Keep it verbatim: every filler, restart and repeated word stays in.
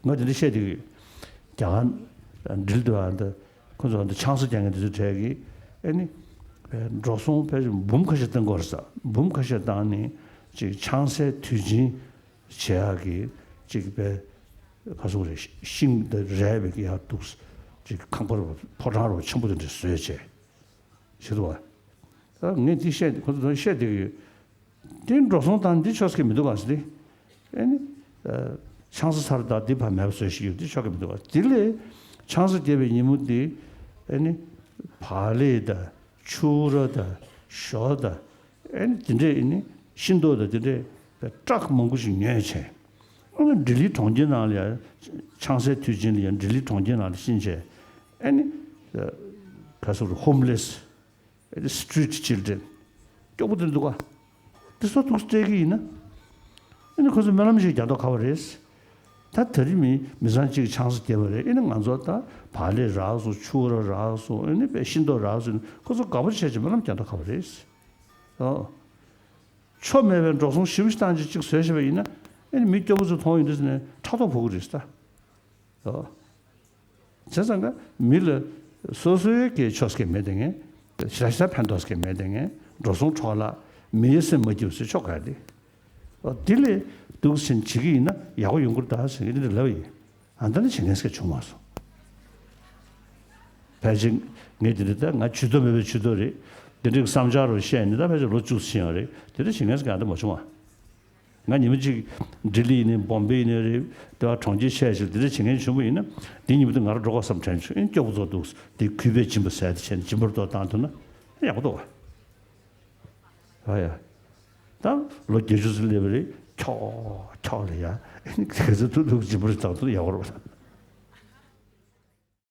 ང་དེ་འདྲ་བཤད་དེ་གི་རྒྱ་གར་འགྲིལ་དུས་ཨ་འདི་ཁོ་ཚོ་ཨ་འདི་ཆང་ས་རྒྱག་མཁན་དེ་ཚོ་གྲས་ཀྱི་ཨེ་ནི་འགྲོ་སོང་ཕལ་ཆེར་འབུམ་ཁ་ཤས་བཏང་དགོས་རེད་ས། འབུམ་ཁ་ཤས་བཏང་ནས་ཅིག་ཆང་སའི་དུས་ཆེན་བྱེད་ཡག་གི་ཅིག་པའི་ག་སོང་རེད། ཤིང་དེ་རལ་བའི་ཡར་འདུག་ཅིག་ཁང་པ་རུ་ཕོ་བྲང་རུ་ཆེན་པོ་དེ་འདྲ་བཟོས་བྱས་ཤེས་ཐུབ་པ། ད་ངས་འདི་བཤད་ཁོ་ཚོ་བཤད་བསྡད་ཀྱི་ཡོད། དེ་འགྲོ་སོང་དང་འདི་ཆོག་ས་གི་མི་འདུག་ག་ཟེར་ཏེ། ཨེ་ནི། ཆང་ས་ཚར་དང་འདི་ཕར་མེད་པ་བཟོས་ཤིག་ཡོད་འདི་ཆོག་གི་མི་འདུག་ག་དེ་ལས་ཆང་ས་རྒྱས་པའི་ཉིན་མོ་འདི། ཨེ་ནི། བག་ལེབ་དང་ཕྱུར་ར་དང་ཞོ་དང་། ཨེ་ནི་དེ་འདྲས་ཨེ་ནི་ཤིང་ཏོག་དང་དེ་འདྲས་ཏྲག་མང་པོ་ཞིག་ཉོས་བྱས། ཨ་ནི་ལྡི་ལི་གྲོང་ཁྱེར་ནང་ལ་ཡང་ཆང་སའི་དུས་ཆེན་ལ་ཡང་ལྡི་ལི་གྲོང་ཁྱེར་ནང་ལ་ཕྱིན་བྱས། ཨེ་ནི། ག་ཟེར་ཧོམ་ལེ་སི། Street children། སྐྱོ་པོ་དེ་འདུག་ག་དེ་ཚོ་ཐུགས་སྤྲད་ཀྱི་ཡིན་ན། ཨ་ནི་ཁོ་ཚོ་སྨོན་ལམ་ཞིག་རྒྱག་མདོག་ཁ་པོ་རེད། ད་དེ་རིང་མི་མི་ཚང་གཅིག་ཆང་ས་རྒྱས་པ་རེད། ཨ་ནི་ང་ཚོ་ད་བག་ལེབ་རག་སོང་ཕྱུར་ར་རག་སོང་ཨ་ནི་དཔེ་ཤིང་ཏོག་རག་སོང་ཁོ་ཚོ་དགའ་པོ་བྱས་ཀྱི་སྨོན་ལམ་རྒྱག་མདོག་ཁ་པོ་རེད། ཨོ། ཆོ་མེད་པའི་འགྲོ་སོང་ཞིབ་ཞིབ་བཏང་ཅིག་ཅིག་བཟོས་བྱས་པ་ཡིན་ན། ཨ་ནི་མི་སྐྱོ་པོ་ཚོ་མཐོང་ཡོང་དུས་ནས་ཕྲག་དོག་ཕོག་གི་རེད་ད། ཨོ། བྱས་ཙང་ཀ་མི་ལ་སོ་སོའི་གི་ཆོ་སྐད་མེད་དེ་ངས། ཞེ་དྲག་ཕན་ཐོགས་སྐད་མེད་དེ་ངས་འགྲོ་སོང་འཕྲོ་བརླག་མི་ཡི་སེམས་མ་སྐྱིད་ཟེར་ཆོག་ག་དེ། ཨོ་དེ་ལས་འདུག་སེ་བྱེད་ཀྱི་ཡིན་ན་ཡག་པོ་ཡོང་གི་རེད་ད་ཟེར་གི་འདི་ལབ་ཡིན། ཨ་ད་ནི་བྱེད་མཁན་སྐད་བྱུང་མ་སོང་། ཕལ་ཆེར་ངས་དེ་འདྲ་ད་ང་ཇུས་གཏོགས་མེད་པའི་ཇུས་གཏོགས་རེད། དེ་འདྲའི་བསམ་འཆར་རུ་བཤད་ནས་ད་ཕལ་ཆེར་ལོ་བཅུ་ཕྱིན་ཡོད་རེད། དེ་འདྲ་བྱེད་མཁན་སྐད་ད་མ་བྱུང་བ། ང་ཉི་མ་གཅིག་ལྡི་ལི་ཡིན་ནའི་བོམ་བེ་ཡིན་ནའི་རེད། དེ་བ་གྲོང་ཁྱེར་ཆེ་ཆེ་དེ་འདྲ་བྱེད་མཁན་བྱུང་བ་ཡིན་ན། དེ་ཉིན་མོ་དེ་ང་རང་འགྲོ་དགོས་བསམ་དྲན་བྱུང་། ཨེ་སྐྱོ་པོ་ཚོ་འདུག་དེ་གུས་པས་སྦྱིན་པ་ཟེར་དེ་བྱས་ནས་སྦྱིན་པ་རུ་ཏོག་བཏང་ཐུབ་ན་ཡག་པོ་འདུག་བ། ཨ་ཡ། ད་ལོ་བརྒྱད་ཅུ་ཙམ་སླེབས་པ་རེད། ཁྱོག་ཁྱོག་ལ་ཡ། ཨེ་ནི་ག་ཚོད་ཐུབ་ཐུབ་སྦྱིན་པ་རུ་བཏང་ཐུབ་ན་ཡག་པོ་རེད་བ།